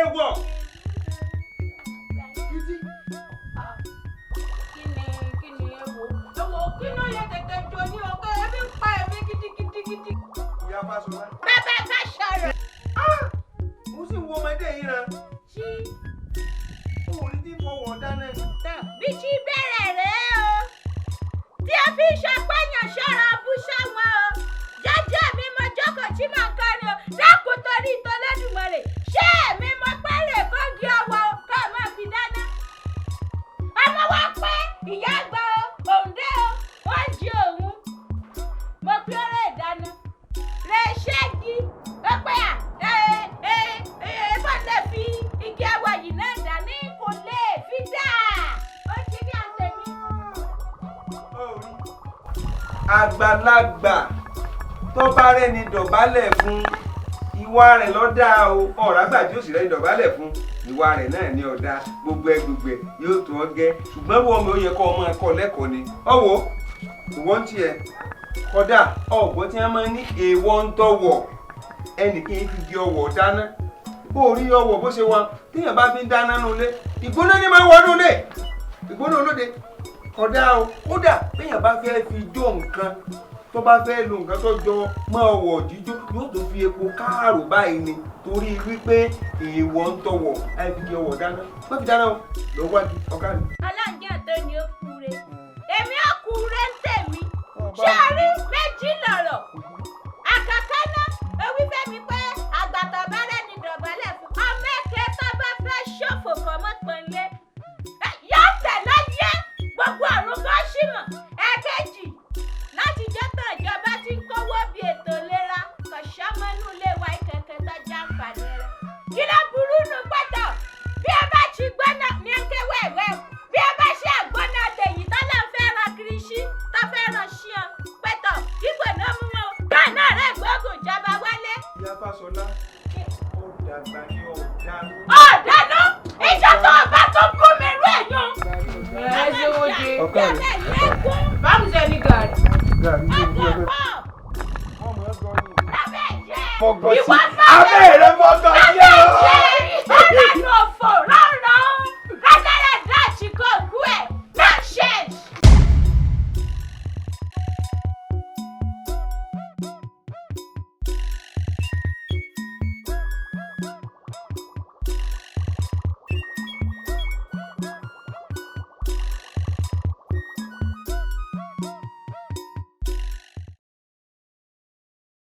Èèwọ̀. Kí ni ewo ewo kí ló yẹ tètè jò ní ọkọ ẹbí ń pa ẹbí gidigidigidi. Ìyá Fáṣọlá. Bàbá Fáṣọrọ̀. Mo sì ń wo ọmọdé yìí rán. Tí Òun ní tí fọwọ́ dáná. Tán bí tí bẹ̀rẹ̀ rèé o, tí a fi ṣọpẹ́yàn ṣọ́ra bú sáwọn o. Jẹ́jẹ́ mi mo jókòó tí mò ń kọrin o, dákun torí t'Olódùmarè, ṣé èmi mo pẹ́rẹ́ kọ́ńgì ọwọ́ o kọ́ ọ máa fi dáná? Ọmọ wa pé ìyá àgbà o, òǹdé o, wọ́n jí òun. Mo pé ọ̀rẹ́ ìdáná rẹ̀ ṣẹ́gi ó pé à ẹ ẹ ẹ bá lè fi igi awọ yìí náà dání, kò lè fi dà ó ti ní àtẹ̀mí. Àgbàlagbà tó bá rẹ́ni dọ̀bálẹ̀ fún, ìwà rẹ̀ ló dáa o. Ọ̀rọ̀ àgbà tí ó sì rẹ́ni dọ̀bálẹ̀ fún, ìwà rẹ̀ náà ní ọ̀dà. Gbogbo ẹ gbogbo ẹ yóò tó ọ gẹ́, ṣùgbọ́n wọ́n mi ó yẹ kọ́ ọmọ ẹ̀kọ́ lẹ́kọ̀ọ́ ni. Ọ̀wọ́ ìwọ́n ń tiẹ̀ kódà ọ̀gbọ́n tí wọ́n máa ń ní èèwọ̀ ń tọ̀wọ̀, ẹnì kí n fi di ọwọ̀ dáná. Bó o rí ọwọ̀ bó ṣe wọn, téèyàn bá fi ń dáná nulẹ̀, ìgbóná ni máa ń wọnú lé, ìgbóná olóde kódà o. Kódà téèyàn bá fẹ́ fi jó nǹkan, tó bá fẹ́ lo nǹkan tó jọ mọ́ ọwọ̀ jíjó, yóò tó fi epo káàrò báyìí ni, torí wípé èèwọ̀ ń tọ̀wọ̀. Àìfi di ọwọ̀ dáná, má fi dáná o, lọ wájú ọ̀gá mi. Ọlọ́njẹ́ tó ní ó kúre, èmi ó kúre ń tèmi. Ṣé o rí méjì lọ̀rọ̀ àkàkọ́ náà? Ó wí fẹ́mi pé àgbàtọ̀ bá rẹ́ni dọ̀bálẹ̀ fún, ọmọ èké tó bá fẹ́ ṣòfò kọ́ mọ́ pọ́nlé yóò tẹ̀ láyé gbogbo ọ̀run kan sì mọ̀. Ẹ̀kejì, láti jọ́tọ̀ ìjọba tí ń kówó bí ètò ìlera kò sọ́mọ́nú ilé wa ìkẹ̀kẹ́ tó jàǹfààní rẹ̀. Kí ló burú nù pẹ̀tọ̀ bí ẹ bá ti gbọ́nà ní ké wẹ̀wẹ̀, bí ẹ bá ṣe àgbọ́nà tèyí tó lọ́n fẹ́ ran kiri sí tó fẹ́ ran sí ọ pẹ̀tọ̀ ipò náà mú wọn báà náà rẹ̀ gbógun ìjọba wálé. Ìyá Fáṣọlá, ó dàgbà ní ọ̀dánú. Ọ̀dánú ìjọ tó o bá tó gún mi rú ẹ̀yún. Ẹ ṣe wo de. Ọ̀gá rẹ̀. Báwo ṣe ní gàrí? Gàrí ló ń bí Ọgbọ̀n ọbẹ̀. pọ̀ Ọmọ ẹ̀gọ́ ni. lábẹ́ jẹ́. Fọgọ́ sí. Ìwọ máa Abẹ́ rẹ̀ fọgọ́ sí o.